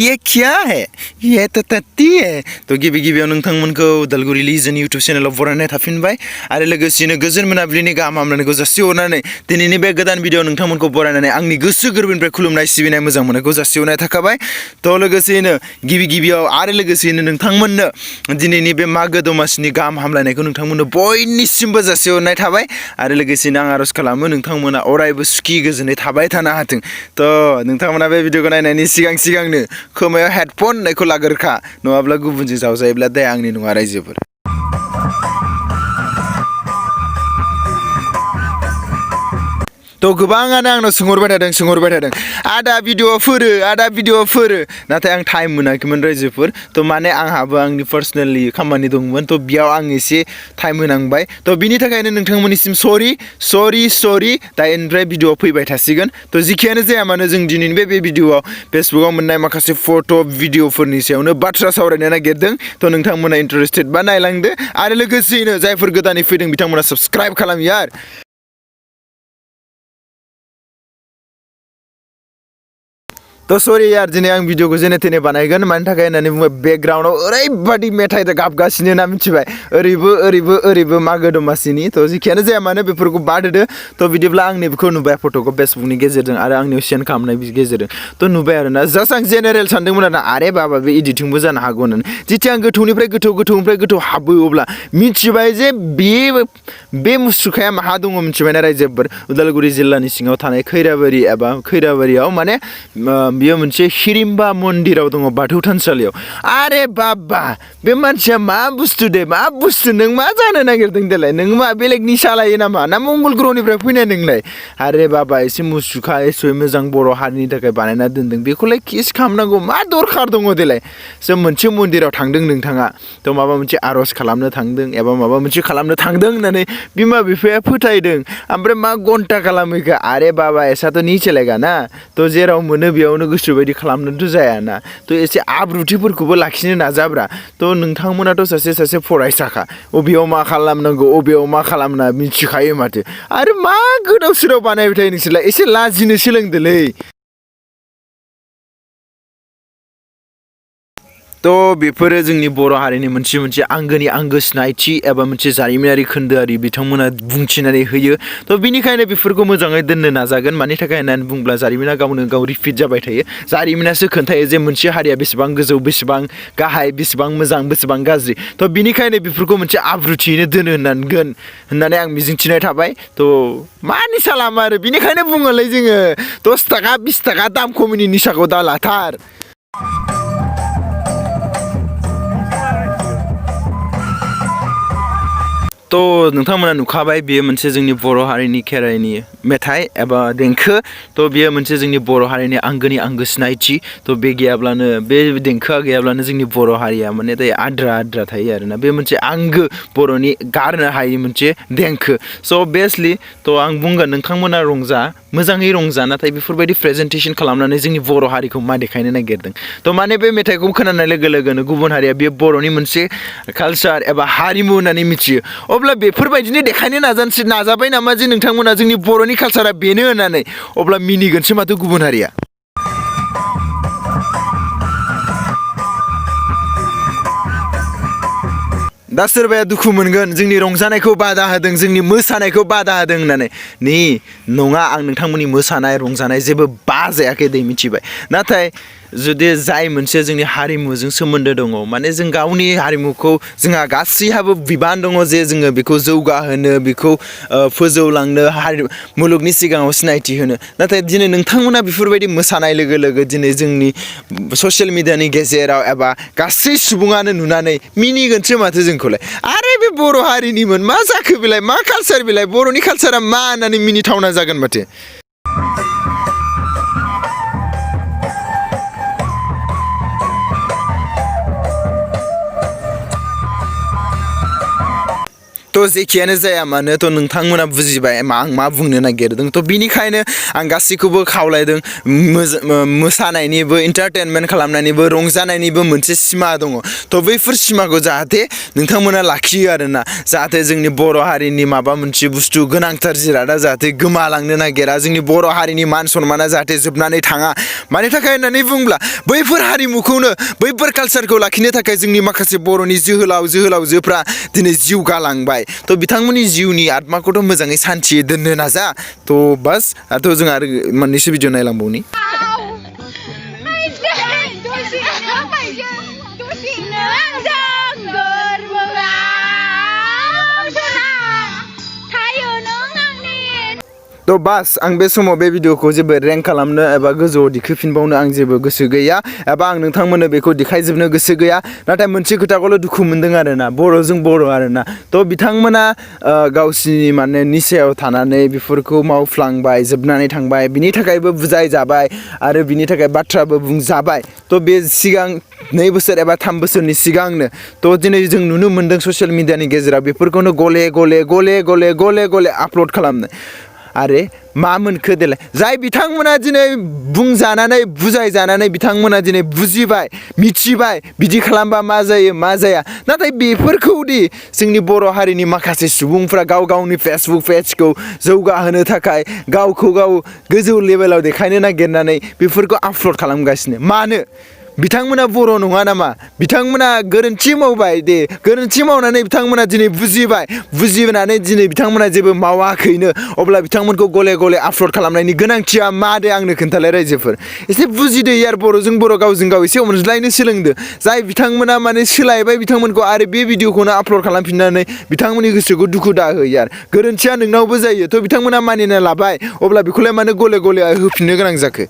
ये क्या है ये तो तत्ती है तो गिबि गिबियाव नोंथांमोनखौ उदालगुरि लिजन इउटुब चेनेलाव बरायनाय थाफिनबाय आरो लोगोसेनो गोजोन मोनाबिलिनि गाहाम हामलायनायखौ जासिहरनानै दिनैनि बे गोदान भिडिअ नोंथांमोनखौ बरायनानै आंनि गोसो गोरबोनिफ्राय खुलुमनाय सिबिनाय मोजां मोननायखौ जासिहरनाय थाखाबाय तो लोगोसेनो गिबि गिबियाव आरो लोगोसेनो नोंथांमोननो दिनैनि बे मागो दमासिनि गाहाम हामलायनायखौ नोंथांमोननो बयनिसिमबो जासिहरनाय थाबाय आरो लोगोसेनो आं आरज खालामो नोंथांमोना अरायबो सुखि गोजोनै थाबाय थानो हाथों तो नोंथांमोना बे भिडिअखौ नायनायनि सिगांनो खोमायाव हेडफन होननायखौ लागोरखा नङाब्ला गुबुनजों जावजायोब्ला दाय आंनि नङा रायजोफोर तो गोबाङानो आंनाव सोंहरबाय थादों आदा भिडिअ फोरो नाथाय आं टाइम मोनाखैमोन रायजोफोर तो माने आंहाबो आंनि पार्सनेलि खामानि दंमोन तो बेयाव आं एसे टाइम होनांबाय तो बिनि थाखायनो नोंथांमोननिसिम सरि दानिफ्राय भिडिअ फैबाय थासिगोन तो जिखियानो जाया मानो जों दिनैनि बे भिडिअआव फेसबुकआव मोननाय माखासे फट' भिडिअफोरनि सायावनो बाथ्रा सावरायनो नागिरदों तो नोंथांमोना इन्टारेस्टेड बा नायलांदो आरो लोगोसेनो जायफोर गोदानै फैदों बिथांमोना साबस्क्राइब खालाम यार तो सरि यार दिनै आं भिडिअखौ जेने थेने बानायगोन मानि थाखाय होननानै बुङो बेकग्राउन्डआव ओरैबादि मेथाइ गाबगासिनो ना मिथिबाय ओरैबो मागो दमासिनि तो जिखियानो जाया मानो बेफोरखौ बाद होदो तो बिदिब्ला आं नैबेखौ नुबाय फट'खौ फेसबुकनि गेजेरजों आरो आंनियाव सेन्ड खालामनाय गेजेरजों तो नुबाय आरोना जास्ट आं जेनेरेल सानदोंमोन आरोना आरे बाबा बे इडिटिंबो जानो हागौ होननानै जेथिया आं गोथौनिफ्राय गोथौ हाबो अब्ला मिथिबाय जे बे मुसुखाया माहा दङ मिथिबायना रायजोफोर उदालगुरि जिल्लानि सिङाव थानाय खैराबारियाव माने बियो मोनसे हिरिम्बा मन्दिराव दङ बाथौ थानसालियाव आरे बाबा बे मानसिया मा बुस्थु नों मा जानो नागिरदों देलाय नों मा बेलेगनि सालायो नामा ना मंगल ग्रहनिफ्राय फैनाय नोंलाय आरे बाबा एसे मुसुखा एसे मोजां बर' हारिनि थाखाय बानायना दोनदों बेखौलाय किस खालामनांगौ मा दरखार दङ देलाय जों मोनसे मन्दिराव थांदों नोंथाङा तो माबा मोनसे आर'ज खालामनो थांदों एबा माबा मोनसे खालामनो थांदों होननानै बिमा बिफाया फोथायदों ओमफ्राय मा घन्टा खालामैखो आरे बाबा एसाथ' नि चलेगा ना तो जेराव मोनो बेयावनो गोसोबायदि खालामनोथ' जायाना तो एसे आब्रुथिफोरखौबो लाखिनो नाजाब्रा तो नोंथांमोनाथ' सासे फरायसाखा अबेयाव मा खालामनांगौ अबेयाव मा खालामना मिथिखायो माथो आरो मा गोदाव सोराव बानायबाय थायो नोंसोरलाय एसे लाजिनो सोलोंदोलै तो बेफोरो जोंनि बर' हारिनि मोनसे आंगोनि आंगो सिनायथि एबा मोनसे जारिमिनारि खोन्दोआरि बिथांमोना बुंथिनानै होयो तो बिनिखायनो बेफोरखौ मोजाङै दोननो नाजागोन मानि थाखाय होननानै बुंब्ला जारिमिना गावनो गाव रिपिट जाबाय थायो जारिमिनासो खोन्थायो जे मोनसे हारिया बेसेबां गोजौ बेसेबां गाहाय बेसेबां मोजां बेसेबां गाज्रि तो बिनिखायनो बेफोरखौ मोनसे आब्रुथियैनो दोनो होननानै आं मिजिंथिनाय थाबाय तो मा निसा लामा आरो बिनिखायनो बुङोलै जोङो 10 थाखा 20 थाखा दाम खमिनि निसाखौ दा लाथार तो नोंथांमोना नुखाबाय बेयो मोनसे जोंनि बर' हारिनि खेराइनि मेथाइ एबा देंखो तो बेयो मोनसे जोंनि बर' हारिनि आंगोनि आंगो सिनायथि तो बे देंखोआ गैयाब्लानो जोंनि बर' हारिया माने दायो आद्रा थायो आरोना बे मोनसे आंगो बर'नि गारनो हायै मोनसे देंखो स' अबभियासलि तो आं बुंगोन नोंथांमोना मोजाङै रंजा नाथाय बेफोरबायदि प्रेजेन्टेसन खालामनानै जोंनि बर' हारिखौ मा देखायनो नागिरदों तो माने बे मेथाइखौ खोनानाय लोगो लोगोनो गुबुन हारिया बे बर'नि मोनसे कालचार एबा हारिमु होननानै मिथियो अब्ला बेफोरबायदिनो देखायनो नाजाबाय नामा जे नोंथांमोना जोंनि बर'नि कालचारा बेनो होननानै अब्ला मिनिगोनसो माथो गुबुन हारिया दा सोरबाया दुखु मोनगोन जोंनि रंजानायखौ बादा होदों जोंनि मोसानायखौ बादा होदों होननानै नङा आं नोंथांमोननि मोसानाय रंजानाय जेबो बाजायाखै दे मिथिबाय नाथाय जुदि जाय मोनसे जोंनि हारिमुजों सोमोन्दो दङ माने जों गावनि हारिमुखौ जोंहा गासैहाबो बिबान दङ जे जोङो बेखौ जौगाहोनो बेखौ फोजौलांनो मुलुगनि सिगाङाव सिनायथि होनो नाथाय दिनै नोंथांमोना बेफोरबायदि मोसानाय लोगो लोगो दिनै जोंनि ससियेल मिडियानि गेजेराव एबा गासै सुबुङानो नुनानै मिनिगोनसो माथो जोंखौलाय आरे बे बर' हारिनिमोन मा जाखो बेलाय मा कालचार बेलाय बर'नि कालचारा मा होननानै मिनिथावना जागोन माथो तो जेखियानो जाया मानो तो नोंथांमोना बुजिबाय आं मा बुंनो नागिरदों तो बिनिखायनो आं गासैखौबो खावलायदों मोसानायनिबो एन्टारटेनमेन्ट खालामनायनिबो रंजानायनिबो मोनसे सिमा दङ तो बैफोर सिमाखौ जाहाथे नोंथांमोना लाखियो आरोना जाहाथे जोंनि बर' हारिनि माबा मोनसे बुस्थु गोनांथार जिरादा जाहाथे गोमालांनो नागिरा जोंनि बर' हारिनि मान सनमाना जाहाथे जोबनानै थाङा मानि थाखाय होननानै बुङोब्ला बैफोर हारिमुखौनो बैफोर कालचारखौ लाखिनो थाखाय जोंनि माखासे बर'नि जोहोलावजोफ्रा दिनै जिउ गालांबाय तो बिथांमोननि जिउनि आत्माखौथ' मोजाङै सान्थियै दोननो नाजा तो बास आरो जों आरो मोननैसो भिडिअ नायलांबावनि तो बास आं बे समाव बे भिडिअखौ जेबो रेंक खालामनो एबा गोजौआव दिखोफिनबावनो आं जेबो गोसो गैया एबा आं नोंथांमोननो बेखौ दिखायजोबनो गोसो गैया नाथाय मोनसे खोथाखौल' दुखु मोनदों आरोना बर'जों बर' आरोना तो बिथांमोना गावसिनि माने निसायाव थानानै बेफोरखौ मावफ्लांबाय जोबनानै थांबाय बिनि थाखायबो बुजाय जाबाय आरो बिनि थाखाय बाथ्राबो बुंजाबाय तो बे सिगां 2 बोसोर एबा 3 बोसोरनि सिगांनो तो दिनै जों नुनो मोनदों ससियेल मिडियानि गेजेराव बेफोरखौनो गले आपल'ड खालामनो आरे मा मोनखो देलाय जाय बिथांमोना दिनै बुंजानानै बुजायजानानै बिथांमोना दिनै बुजिबाय मिथिबाय बिदि खालामबा मा जायो मा जाया नाथाय बेफोरखौदि जोंनि बर' हारिनि माखासे सुबुंफ्रा गावनि फेसबुक पेजखौ जौगाहोनो थाखाय गावखौ गाव गोजौ लेभेलाव देखायनो नागिरनानै बेफोरखौ आपल'ड खालामगासिनो मानो बिथांमोना बर' नङा नामा बिथांमोना गोरोन्थि मावबाय दे गोरोन्थि मावनानै बिथांमोना दिनै बुजिनानै दिनै बिथांमोना जेबो मावाखैनो अब्ला बिथांमोनखौ गले आपल'ड खालामनायनि गोनांथिया मा दे आंनो खोन्थालाय रायजोफोर एसे बुजिदो यार बर'जों बर' गावजों गाव एसे अनज्लायनो सोलोंदो जाय बिथांमोना माने सोलायबाय बिथांमोनखौ आरो बे भिडिअखौनो आपल'ड खालामफिननानै बिथांमोननि गोसोखौ दुखु दाहो यार गोरोन्थिया नोंनावबो जायो थ' बिथांमोना मानिना लाबाय अब्ला बेखौलाय मानो गले होफिननो गोनां जाखो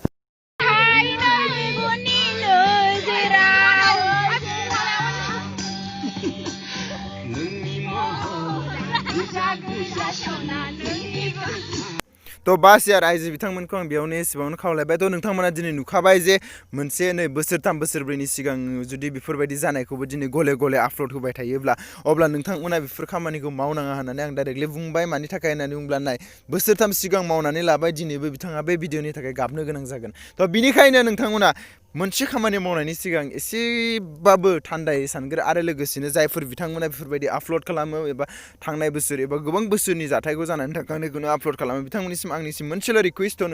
तो बास यार आइजो बिथांमोनखौ आं बेयावनो एसेबांनो खावलायबाय तो नोंथांमोना दिनै नुखाबाय जे मोनसे नै बोसोरथाम बोसोरब्रैनि सिगां जुदि बेफोरबायदि जानायखौबो दिनै गले आपल'ड होबाय थायोब्ला अब्ला नोंथांमोना बेफोर खामानिखौ मावनाङा होननानै आं डाइरेक्टलि बुंबाय मानि थाखाय होननानै बुंब्ला नाय बोसोरथाम सिगां मावनानै लाबाय दिनैबो बिथाङा बे भिडिअनि थाखाय गाबनो गोनां जागोन तो बिनिखायनो नोंथांमोना मोनसे खामानि मावनायनि सिगां एसेबाबो थान्दायै सानग्रो आरो लोगोसेनो जायफोर बिथांमोना बेफोरबायदि आपल'ड खालामो एबा थांनाय बोसोर एबा गोबां बोसोरनि जाथायखौ जानानै थांखांनायखौनो आपल'ड खालामो बिथांमोननिसिम आंनिसिम मोनसेल' रिकुवेस्ट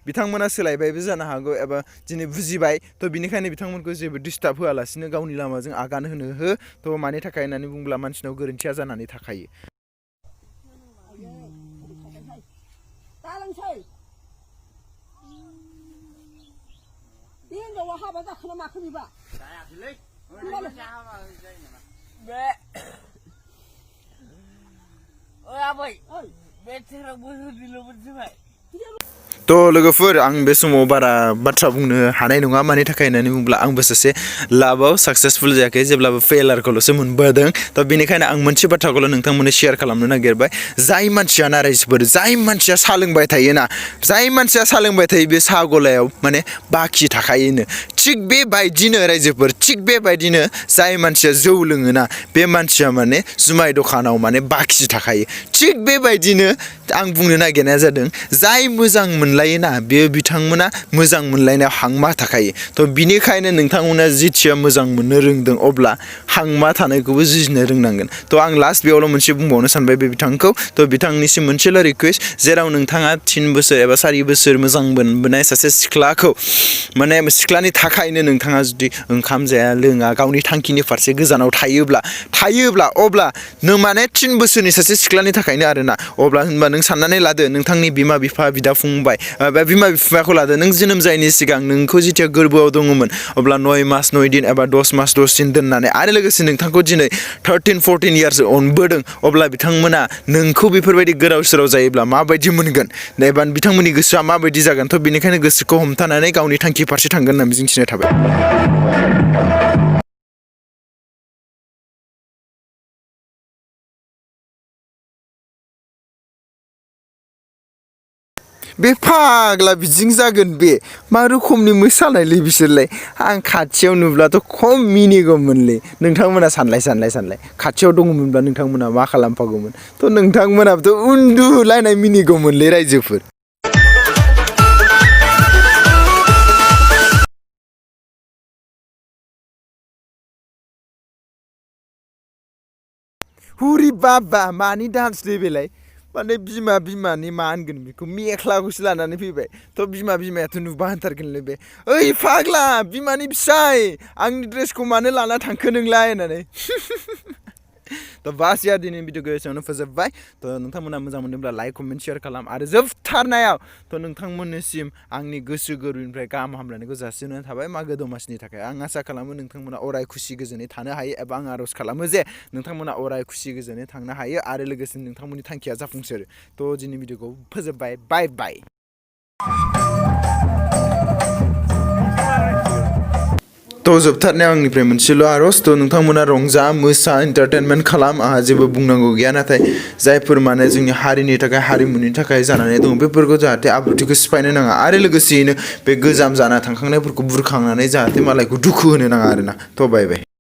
बिथांमोना सोलायबायबो जानो हागौ एबा दिनै बुजिबाय तो बिनिखायनो बिथांमोनखौ जेबो डिस्टार्ब होआलासिनो गावनि लामाजों आगान होनो हो तो मानि थाखाय होननानै बुंब्ला मानसिनाव गोरोन्थिया जानानै थाखायो हाबा जाखोना माखो बिबा जायाखैलै ओइ आबै बे थेराव बोसोरनिल'मोन जोबाय तो लोगोफोर आं बे समाव बारा बाथ्रा बुंनो हानाय नङा मानि थाखाय होननानै बुङोब्ला आंबो सासे लाभआव साक्सेसफुल जायाखै जेब्लाबो फेलारखौल'सो मोनबोदों तो बेनिखायनो आं मोनसे बाथ्राखौल' नोंथांमोननो शेयार खालामनो नागिरबाय जाय मानसिया नारायजोफोर जाय मानसिया साहा लोंबाय थायोना जाय मानसिया साहा लोंबाय थायो बे साहा गलायाव माने बाखि थाखायोनो थिग बेबायदिनो रायजोफोर थिग बेबायदिनो जाय मानसिया जौ लोङोना बे मानसिया माने जुमाय दखानाव माने बाखि थाखायो थिग बेबायदिनो आं बुंनो नागिरनाया जादों जाय मोजां मोनलायोना बेयो बिथांमोना मोजां मोनलायनायाव हांमा थाखायो तो बिनिखायनो नोंथांमोना जिथिया मोजां मोननो रोंदों अब्ला हांमा थानायखौबो जुजिनो रोंनांगोन तो आं लास्ट बेयावल' मोनसे बुंबावनो सानबाय बे बिथांखौ तो बिथांनिसिम मोनसेल' रिकुवेस्ट जेराव नोंथाङा 3 बोसोर एबा 4 बोसोर मोजां मोनबोनाय सासे सिख्लाखौ माने सिख्लानि थाखायनो नोंथाङा जुदि ओंखाम जाया लोङा गावनि थांखिनि फारसे गोजानाव थायोब्ला अब्ला नों माने 3 बोसोरनि सासे सिख्लानि थाखायनो आरोना अब्ला होनबा नों साननानै लादो नोंथांनि बिमा बिफा बिदा फंबाय बा बिमा बिफाखौ लादो नों जोनोम जायैनि सिगां नोंखौ जिथिया गोरबोआव दङमोन अब्ला 9 मास 9 दिन एबा 10 मास 10 दिन दोननानै आरो लोगोसे नोंथांखौ दिनै 13-14 इयार्स अनबोदों अब्ला बिथांमोना नोंखौ बेफोरबायदि गोदाव सोराव जायोब्ला माबायदि मोनगोन एबा बिथांमोननि गोसोआ माबायदि जागोन थ' बेनिखायनो गोसोखौ हमथानानै गावनि थांखि फारसे थांगोन होनना मिजिंथिनाय थाबाय बे फाग्ला बिदिं जागोन बे मा रोखोमनि मोसानायलै बिसोरलाय आं खाथियाव नुब्लाथ' खम मिनिगौमोनलै नोंथांमोना सानलाय खाथियाव दङमोनब्ला नोंथांमोना मा खालामफागौमोन थ' नोंथांमोनाबोथ' उन्दुलायनाय मिनिगौमोनलै रायजोफोर हुरि बाबा मानि डान्सलै बेलाय माने बिमानि मा होनगोन बेखौ मेख्लाखौसो लानानै फैबाय थ' बिमायाथ' नुबा होनथारगोनलै बे ओइ फाग्ला बिमानि फिसाय आंनि ड्रेसखौ मानो लाना थांखो नोंलाय होननानै थ' बास या दिनैनि भिडिअखौ एसेयावनो फोजोबबाय थ' नोंथांमोना मोजां मोनदोंब्ला लाइक कमेन्ट शेयार खालाम आरो जोबथारनायाव थ' नोंथांमोननिसिम आंनि गोसो गोरबोनिफ्राय गाहाम हामलायनायखौ जासिनाय थाबाय मागो दमासिनि थाखाय आं आसा खालामो नोंथांमोना अराय खुसि गोजोनै थानो हायो एबा आं आर'ज खालामो जे नोंथांमोना अराय खुसि गोजोनै थांनो हायो आरो लोगोसे नोंथांमोननि थांखिया जाफुंसारो थ' दिनै भिडिअखौ फोजोबबाय बाय बाय थ' जोबथारनायाव आंनिफ्राय मोनसेल' आर'ज थ' नोंथांमोना रंजा मोसा एन्टारटेनमेन्ट खालाम आंहा जेबो बुंनांगौ गैया नाथाय जायफोर माने जोंनि हारिनि थाखाय हारिमुनि थाखाय जानानै दङ बेफोरखौ जाहाथे आब्रुथिखौ सिफायनो नाङा आरो लोगोसेयैनो बे गोजाम जाना थांखांनायफोरखौ बुरखांनानै जाहाथे मालायखौ दुखु होनो नाङा आरोना थ' बाय बाय